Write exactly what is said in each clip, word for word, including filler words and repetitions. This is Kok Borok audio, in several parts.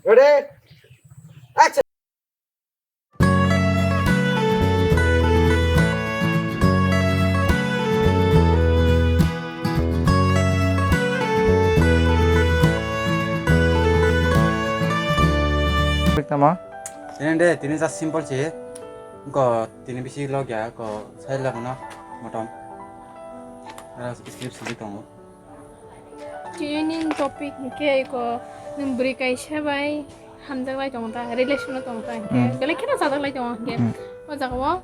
Ready? Action! Tamo? Tini de, tini just simple si. Ko tini bisi log ya, ko sai labono motom. Ara script sidi tongo. Tini topic hwnkhe iko nwng bwrwi kaisa bai hamjak lai tongo ta, relation o tongo ta hwnkhe, hmm, belai kheno chajak lai tongo hwnkhe, hmm, o jaga o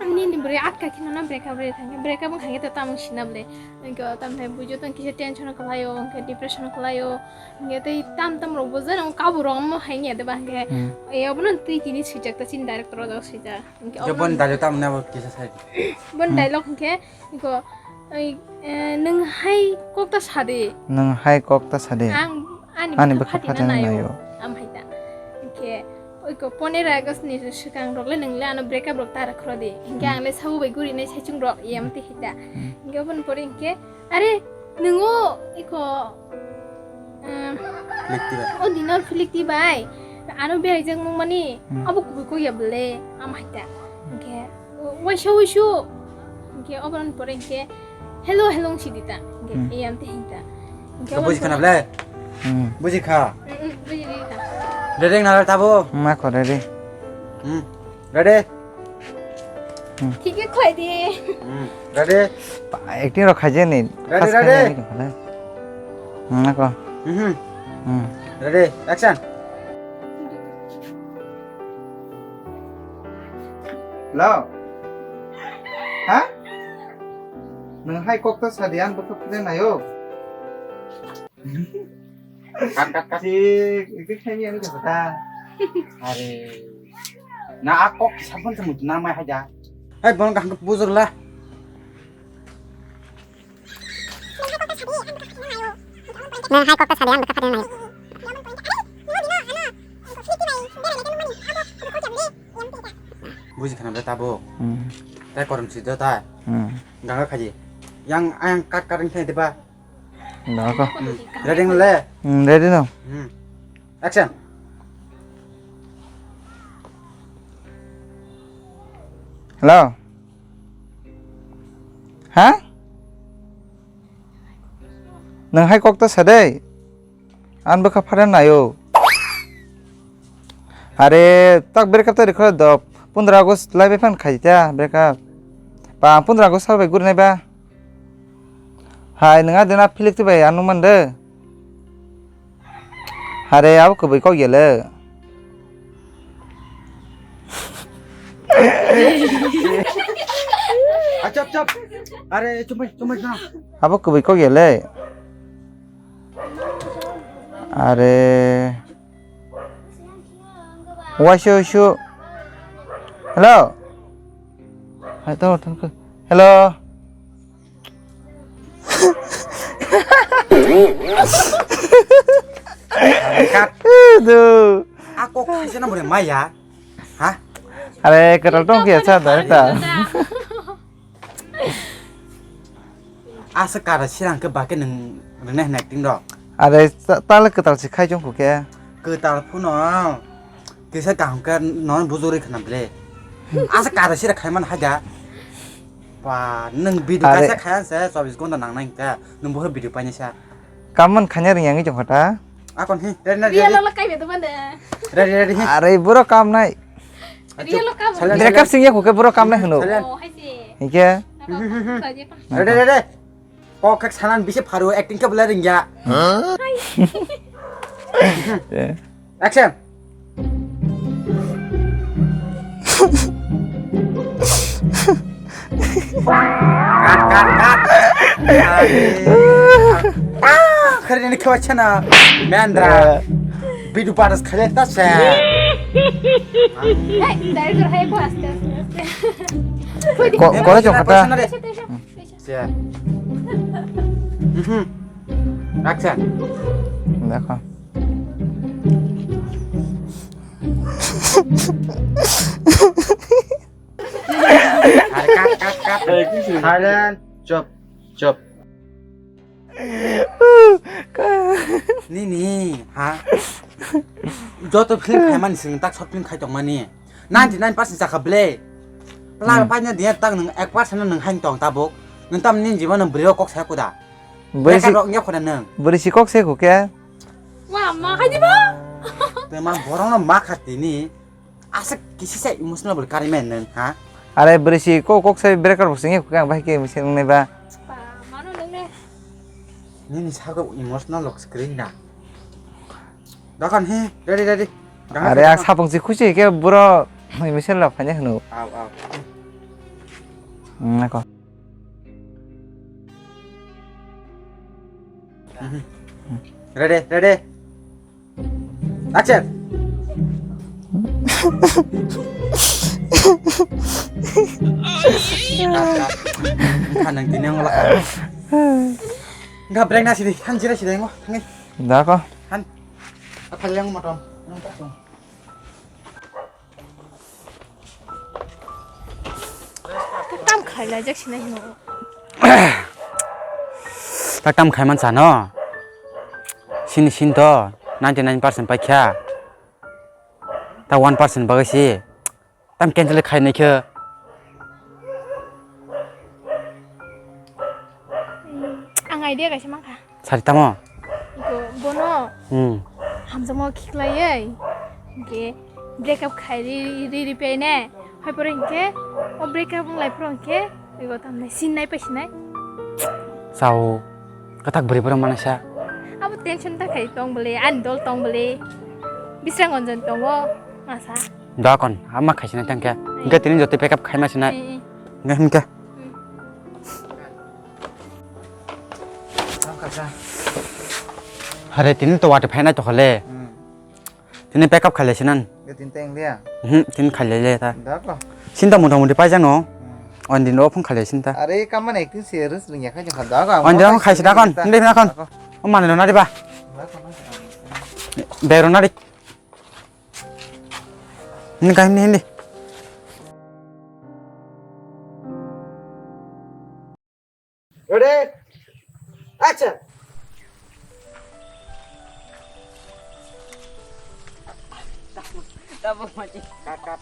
nini bwrwi atka kheno no break up rwi thangkhe, break up wngkha hwnkhe to tamung sina bwle, hwnkhe o tamni bujo tong kisa tension o kwlai o, hwnkhe depression o kwlai o, hwnkhe tei tam tam rok bo jani kabo rok omo hai wngya de ba hwnkhe, hmm, e obono twi tini swijak ta chini director o jaga swijak, hwnkhe obono dialogue tamni abo kisa sai. Bon, hmm, dialogue hwnkhe, Iko, oi, eh, nwng hai kok ta sadi. Nwng hai kok ta sadi. Ang ani, ani bwkha bwkha phatina phatina naio, naio. Am hai ta. Hwnkhe, oiko, pondro August ni swkang rok le nwng le ano break up rok ta rwkhrodi. Hwnkhe, hmm, ang le sabo bai guri nai saichung rok, yam twi hai ta. Hmm. Hwnkhe, oboni pore hwnkhe, are, nwng o, iko, Ehm, Philip T bai. O dinor Philip T bai. Ano beraijak mung mani, hmm, abo kubui kok ya bwle, am hai ta. Hwnkhe, waisa waisu. Hwnkhe, oboroni pore hwnkhe, hello, hello wng sidi ta. Hwnkhe, hmm, eyam te hin ta. Hwnkhe, oboroni pore buji khana bwle? Hmm. Buji kha? Hmm, hmm, buji, buji kha. Ready na tabo? Ma kho ready. Hmm. Ready? Hmm. Thik khe khlai di. Hmm. Ready? Acting rok khaijak ni. Ready, ready? Hmm, nako. Mhm. Hmm. Ready, action. Hello. Ha? Nwng hai kok ta sadi, ang bwkha philai naio. Kat, kat, kat. Si, itu kayaknya ini dapat ah. Are. Na, a kok sabon temu na mai haja. Hai, bon kaham bujur lah. Nwng hai kok ta sadi, ang bwkha philai naio. Buji khana bwle tabuk. Hmm. Tai korom si do tai. Hmm. Ganga khaji. Yang ayang kat kat wngkhe diba? Nako. Hmm. Ready nung le? Hmm, ready no. Hmm. Action. Hello. Ha? Nwng hai kok ta sa de. Ang bwkha philai naio. Are, tak break up ta rikho do. Pondro August lai bai phan khai ta break up. Ba, pondro August sal bai guri nai ba. Hai, nwng adina Philip T bai ano man de. Hare, abo kwbui kok ya le. Ah, chop, chop. Are, chumai, chumai, chumai. Abo kwbui kok ya le. Are. Waisu, waisu. Hello. Hai, tamo, tamo. Hello. Kat. Aduh. Ako kaisa na bore maya. Ha? Are, kwtal tong khe sa da ta. Asa kara sirang khe ba khe nwng rwnai hwnwi acting rok. Are, ta-, tale kwtal se khai chong kho khe. Kwtal phano kisa kaham khe nono bujuri khna ble. Asa kara sira khai man haja. Ba, nwng video are kaisa khai anse chobbish ghonta nangnai hwnkhe nwng bohor video painai sa. Kaman khanya ring yang jong kha ta. Akon hi, ready na, ready? Real lo kai bedo bande. Ready, ready, hi. Are, boro kam nai. Real lo kam. Silent, break up silent. Sing ya kho khe boro kam nai hwno. Silent. Oh, hai se. Hike? Ready, ready. Kok khe sanan bisi pharo acting khe bwlai ringya. Huh? Eh. Action. Cut, cut, cut. Ah, kharini khawa chana. Mendra. Eh. Bidu paras khale ta se. Hey, director hai ko aste, aste, aste. Ko-, kore chong kata. Action, action. Siya. Mhm. Action. Dekho. Are, cut, cut, cut. Silent. Chop, chop. Nini, ha? Joto film khaimani sini tak short film khai tongmani. Ninety nine percent chakha ble. Pla Hmm. paina dia tak nung ek percent nung hain tong tabuk. Nung tam nin jibo nung brio kok saya kuda. Beri si, Mereka rok nyok kuda nung. Beri si kok saya kuke. Wah, ma khai diba? Te ma borong no ma khatini. Asik kisi sa emotional bol kari men nung, ha? Are beri si kok kok saya breaker bosing ya kuke ang bahai ke mesin nung neba. Pa, mano nung ne. Nini sago emotional lok screen na. Dakhan he, ready, ready. Dakhan Are he, ang dakhan. Sapung si khusi ke buro mesen la phanya hnu. Au, au. Hmm, nako. Mhm. Ready, ready. Action. Kanang tini ang lakha. Enggak breng nasi di, han jira sida ngo, hangi. Dako. Han. Apa yang motom? Yang tak dong. Tam khailai jak sinai hino. Ta tam khaiman sano. Sini sin to ninety nine percent paikha. Ta one percent bagwi si. Tam cancel khainai khe. Ang idea kaisa mankha. Sari tamo? Bo-, bono Hmm. hamjakma khiklaiwi, hinkhe break up khai ri, ri, ri pai ne. Hai pore hinkhe, o break up wng lai phuru hinkhe, ego tamni sin nai pai sinai. Sao, kathak bwrwi borok manasa. Abo tension ta khai tong bwle, ani dol tong bwle. Bisrang onjon tongo, masa. Dakon, ama khaisina tangkhe. Hinkhe tini joto break up khaima sinai. Eh, eh. Hinkhe, hinkhe. Hmm. Hare, tini to wati phainai to khole. Hmm. Tini pack up khailai sinan. Ye tini teng liya. Hmm, tini khailai le ta. Da ko. Sinta mota moti paijano. Hmm. On din ophung khailai sinta. Are, kaman acting serious ringya khai jokha da ko. On din ophung khaisi da kon. Hindi na kon. Da ko. O mane na diba. Da ko na. Bero na di. Hindi ka hindi hindi. Ready? Action! Tabuk mati. Cut, cut.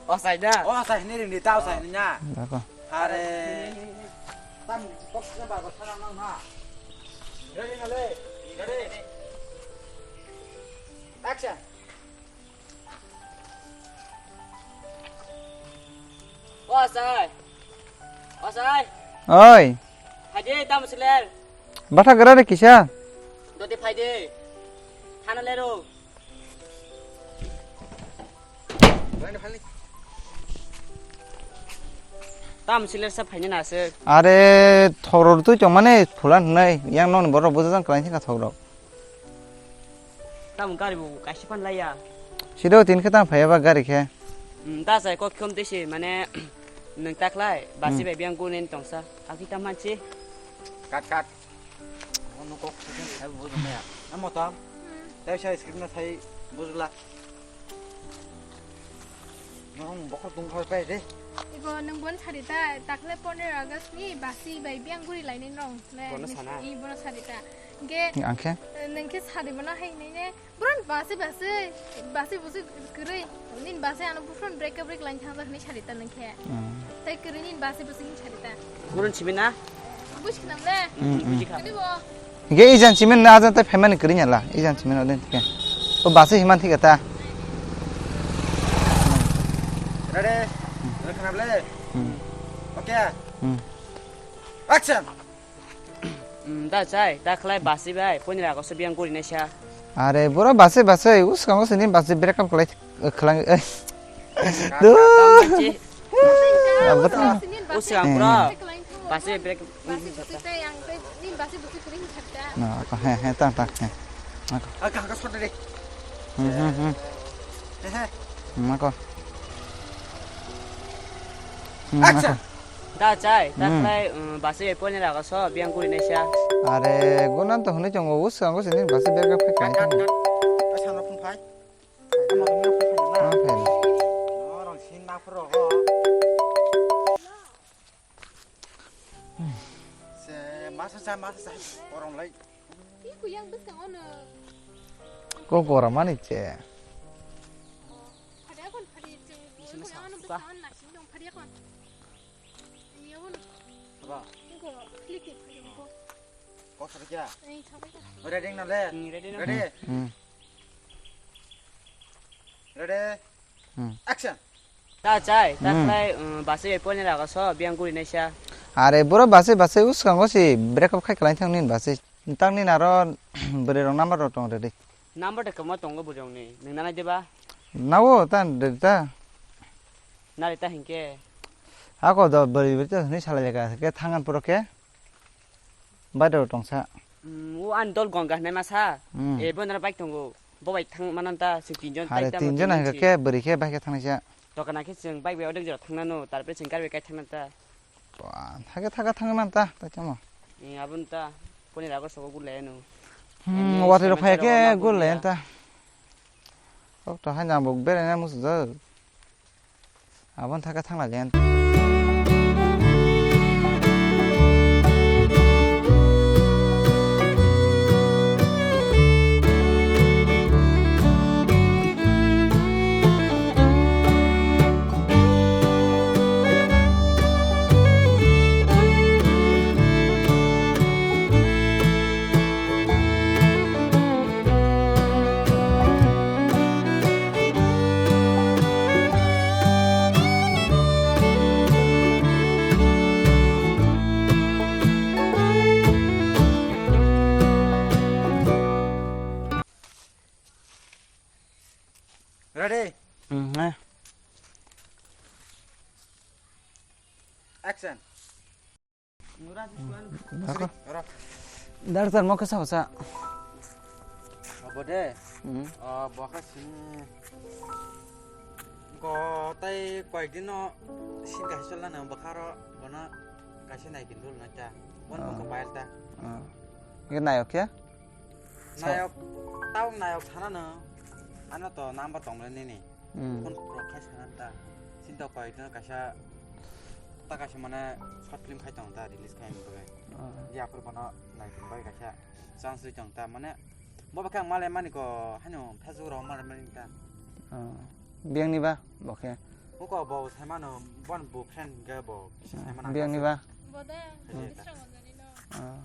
Osai da. Osai ni ring di tau sai ni nya. Dako. Are. Tam kok sa ba ko sa nang na. Ready na le. Ready. Action. O asai. O asai. Oi. Phaidi, tamo siler. Batha gara de kisa. Doti phaidi. Thana lero. Tam siler sa phaini na se. Are thoror tui chong mane phulan hnai. Yang non borok bujajang klain thika thorok. Tamo gari bo kaisa phan laiya. Sido tin khe tamo phaiya ba gari khe. Hmm, da sai kok khom tese mane nwng takhlai basi Hmm. bai biang gunin tongsa. Aki tam manchi. Kat, kat. Ono kok khom sai bo maya. Amo tam. Tai sai script na sai bujla. Nong bokol tung khoi pai de. Ibo nwng bon sari ta, takhle pondro August ni basi bai biang guri lainai nong. Le, Bono sana. I bono sari ta. Ge, Ang khe? eh, nwng khe sari bono hai nai ne. Bono basi, basi, basi busi kwrwi. Nin basi ano buphron break up break lain thang jak ni sari ta nwng khe. Hmm. Tai kwrwi nin basi busi ni sari ta. Bono simi na? Buj khnam le. Hmm, hmm. Buji kha. Kani bo? Ge ijan simen na ajan tai phaimani kwrwi nyala. Ijan simen odin thike. O basi himan thike ta. Ready? Ready khnam le? Hmm. Okay. Hmm. Action. Hmm, da chai, da khlai basi bai, poni rago so biang guri naisa. Are, boro basi basi, uskango sini basi break up khlai, khlang, eh. Duh. Bata. Usang bro. Eh. Basi break. Basi basi tei ang tei ni basi basi kering khatta. Na, ako, he, he, tang, tang, he. Ako. Ako, ako, sot deh. Hmm, hmm, hmm. He, he. Hmm, ako. Hmm, Action. Ako. Da chai, da Hmm. khlai, um, basi poni rago so biang guri naisa. Are, gonan to hwnwi chongo, uskango sini basi break up khlai. Kat, kat, kat. Asang rok phai. Tamo rok phai na. Ma phai na. Norok sin na phuru rok. Se, masa sa, masa sa. Orong lai. Iku yang bwskango no. Ko gora mani che. Kok sari kya? Ready na le? Hmm, ready na. Ready? Hmm. Ready? Hmm. Action. Ta chai, ta Hmm. khlai, um, basi bai poina raga so, biyang guri naisa. Are boro basi, basi uskango si break up khai khlai thang nin basi. Tang nin aro bwrwi rok number rok tong ready. Number de kamo tongo bujong ni. Nung nanai deba? Nawo ta ready ta. Nari ta hinkhe. Ako do bwrwi bwrwi ta ni salai jaga ke thangan puro ke. Bai rok tongsa. Hmm, o ani dol gong ga hinai masa. Hmm. E bo nara bike tongo. Bo bai thang manan ta, chwng tinjon Hare bike ta tinjon mo hai tinjon khe bwrwi khe bike khe thangnai sa. Tokana khe chwng bike bai odek jora thangnano, tarpore chwng gari bai kai thangna ta. Ba, thake thake thangna ta, ta chamo. Ni abun ta, poni rago sogo gulai no. Hmm, Ani wati rok samantha phai rok khe ma gulai gulai ta. Kok to hai na buk bere na musu do. Abon thaka thangla len. Ready? Hmm, eh. Action. Ako. Dar tar mo kesa basa. Abo de. Hmm. Ah, bo kha sini. Ko tai koi din no sin ka hisol na bwkharo bono kaisa nai kin dul na ta. Bon Ah. ko pail ta. Ah. Ye nai ok ya? Nayok, tawng nayok sana no. Ano to number tong le nini. Hmm. Phone pro khai sana ta. Sinto koi no kaisa ta kaisa mane short film khai tong ta release khai mo. Ah. Ya pur bono nai bai kaisa chance ri tong ta mane. Bo bakhe ang male mani ko hano Facebook ro male mani ta. Ah. Biyang ni ba bokhe. Ko bo sai mano bon bo friend ga bo sai mano. Biyang ni ba. Bo de. Hmm. Bisra wajani no. Ah.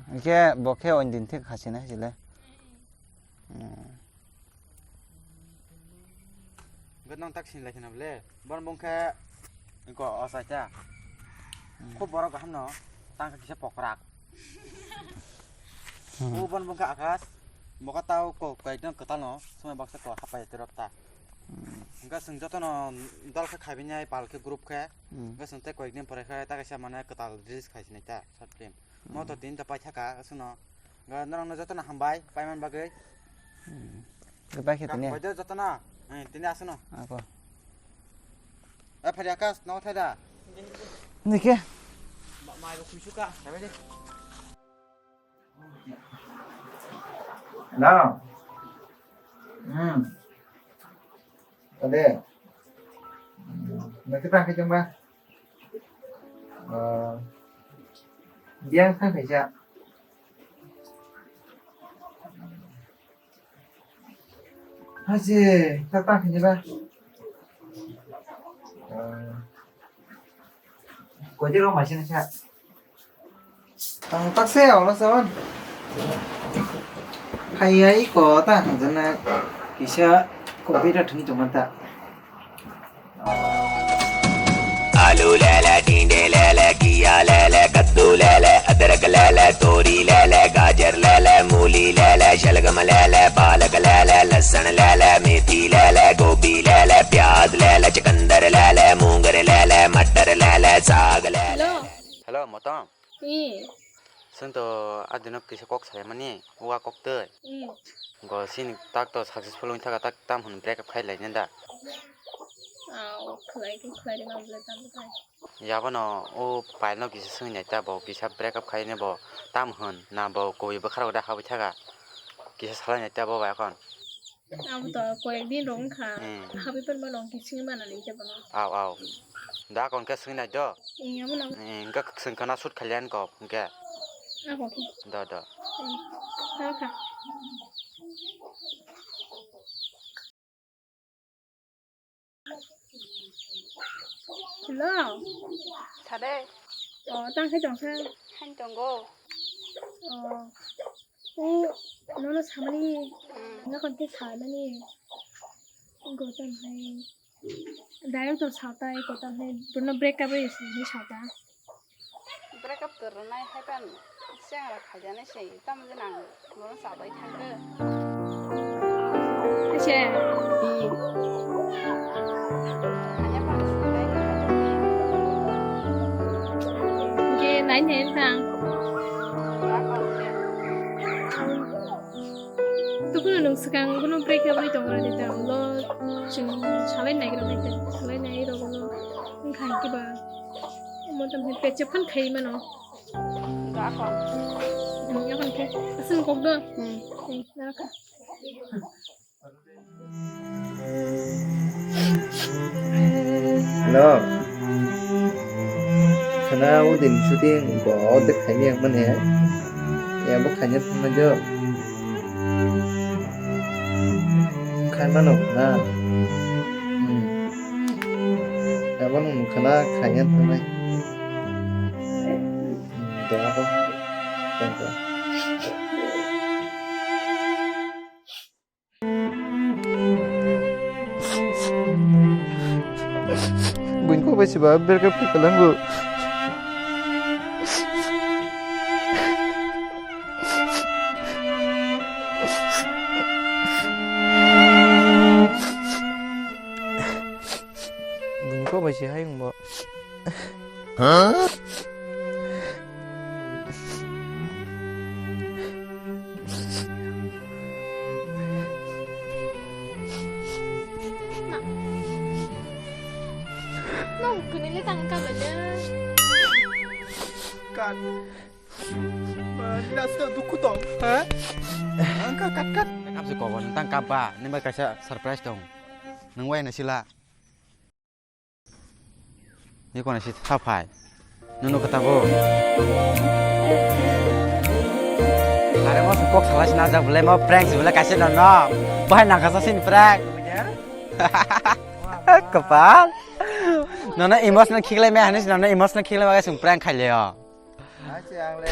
Hingke bo khe oin din thik khachina hai chile. Hmm. Hingke nang tak sin lai khina bole. Bon bong khe ko osaita. Hmm. Khub borok kaham no tang khe kisa pokrak. Hmm. O bon bong khe akas. Bo khe tao ko koi dang kwtal no. Sumai baksa ko hapai terok ta. Hmm. Hingke chwng jotono dol khe khaibini ai pal khe group khe. Hmm. Hingke chwng tei koyek din pore khe ta kaisa mane kwtal release khai sinai ta short film. Hmm. Mo to tini ta paithaka aswkno. Hingke norokno jotono hambai paiman bagwi. Hmm. Goodbye khe tini. Bai jotono. Eh, tini aswkno. Ako. Eh, phari Akash, no thai da. Nike. Mai bo khuisu ka. Khabai de. Hello. Hmm. Ade. Nakita khe jengba. Ah. Biang kha khaisa. Haje, tak tak khe jengba. Ah. Koi jero mai sini sa. Ang takse olo sabon. Hayai ko ta hangjana kisa computer thung tongma ta. Alu lele, tinde lele, kiya lele, kaddu lele, adrak lele, tori lele, gajar lele, muli lele, shalgam lele, palak lele, lasan lele, methi lele, gobi lele, pyaz lele, chakandar lele, mungar lele, matar lele, saag lele. Hello. Hello, Motom. Ee. Chwng to adino kisa kok salaimani, uwa kok twi. Ee. Go sini tak to successful wngwi thaka tak tam hwn break up khai laina da. Aw, khlai khe khlai rwma bwlai tamo tai. Yabono o pailno kisa swngwi nai ta bo kisa break up khai ne bo tam hwn na bo koi bwkha rok da habwi thaka. Kisa salai nai ta bo bai akhon. Abo to koyek din rok wngkha. Hmm. Habwi phano mano hwnkhe swngwi mano ning khe bono. Aw, aw. Da kon khe swngwi nai do. Ee, abo no. Ee, hwnkhe swngkha na shoot khailiya kok hwnkhe. Ako khe. Da, da. Hmm. Tamo kha. Hello. Sade. Oh, tang khai tong kha. Hai tongo. Oh. O, nono samani. Hmm. Nokon khe samani. Gotom hai. Direct to satai, gotom hai. Bono break up rwi sini satai. Break up to rwnai hai pan sengra khaijanai se, tamo je nang bono sabai thangkhe. Ase. Hmm. Hanya pan sabai. Ge nai nai thang. Ra kon de. Tukuno nwng swkang bono break up rwi tongra de ta, ulo chwng salai naigra bai ta, salai nai rok ulo wngkha hwnkhe ba. Omo tamo khe peche phan khai mano. Da kon. Hmm, yakon khe aswk kok do. Hmm. Hmm, narwkha. Hello. Khana o din shooting bo de khaini ang mane. Ya bo khaini thangna jo. Khai mano na. Hmm. Abo nung khana khaini thangnai. Da bo. Buini kok bai se ba break up khe kwlango. Buini kok bai se hai wngbo. Huh? Nong kuni le tang ka bale. Kat. Ba, last dukhu tong, ha? Ang ka kat kat. Kap se kobor tang kap ba, nang bai kaisa surprise tong. Nang wai na sila. Ni kono si tha phai. Nunu kata bo. Are mo kok sala sina ja bole mo prank si bole kaise no no. Bahai nang kasa sin prank. Kapal. Nono emotional khiklai me hanis nono emotional khiklai ma sung prank khaile yo. Hai se ang le.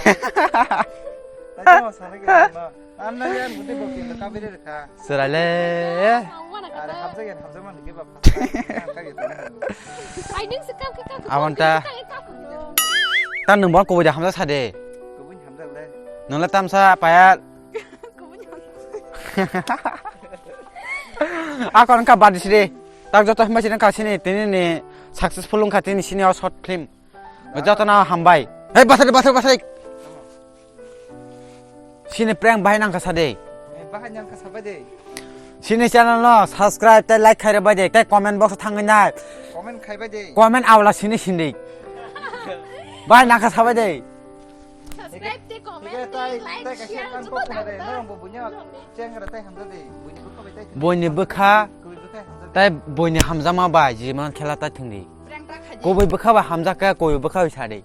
Hai se mo sana ke ma. Anna yan gute bokti no kabire rekha. Serai le. Are hamsa yan hamsa man ke bap. Ai ning se kam ke kam. Awan ta. Tan nung bo ko da hamsa sa de. Kubun hamsa le. Nung le tamsa paya. Kubun hamsa. Akon ka badisri. Tak joto hambai sini kasini tini ni successful wngkha tini sini o short film. Jotono hambai. Hei, basari, basari, basari. Sini prank bahai nangkha sade. Eh, bahai nangkha sabai de. Sini channel no subscribe tei like khai rwbai de, tei comment box o thangwi nai. Comment khai bai de. Comment awla sini sindi. Bahai nangkha sabai de. Subscribe tei comment tei like share joto thangwi nai. Norong bo bunya chengra tei hamja de. Buini bwkha bai tei. Buini bwkha. Tei buini hamjama bai jiman khela ta thwngdi. Prank ta khaidi. Kubui bwkha bai hamjak khe kubui bwkha bai sadi.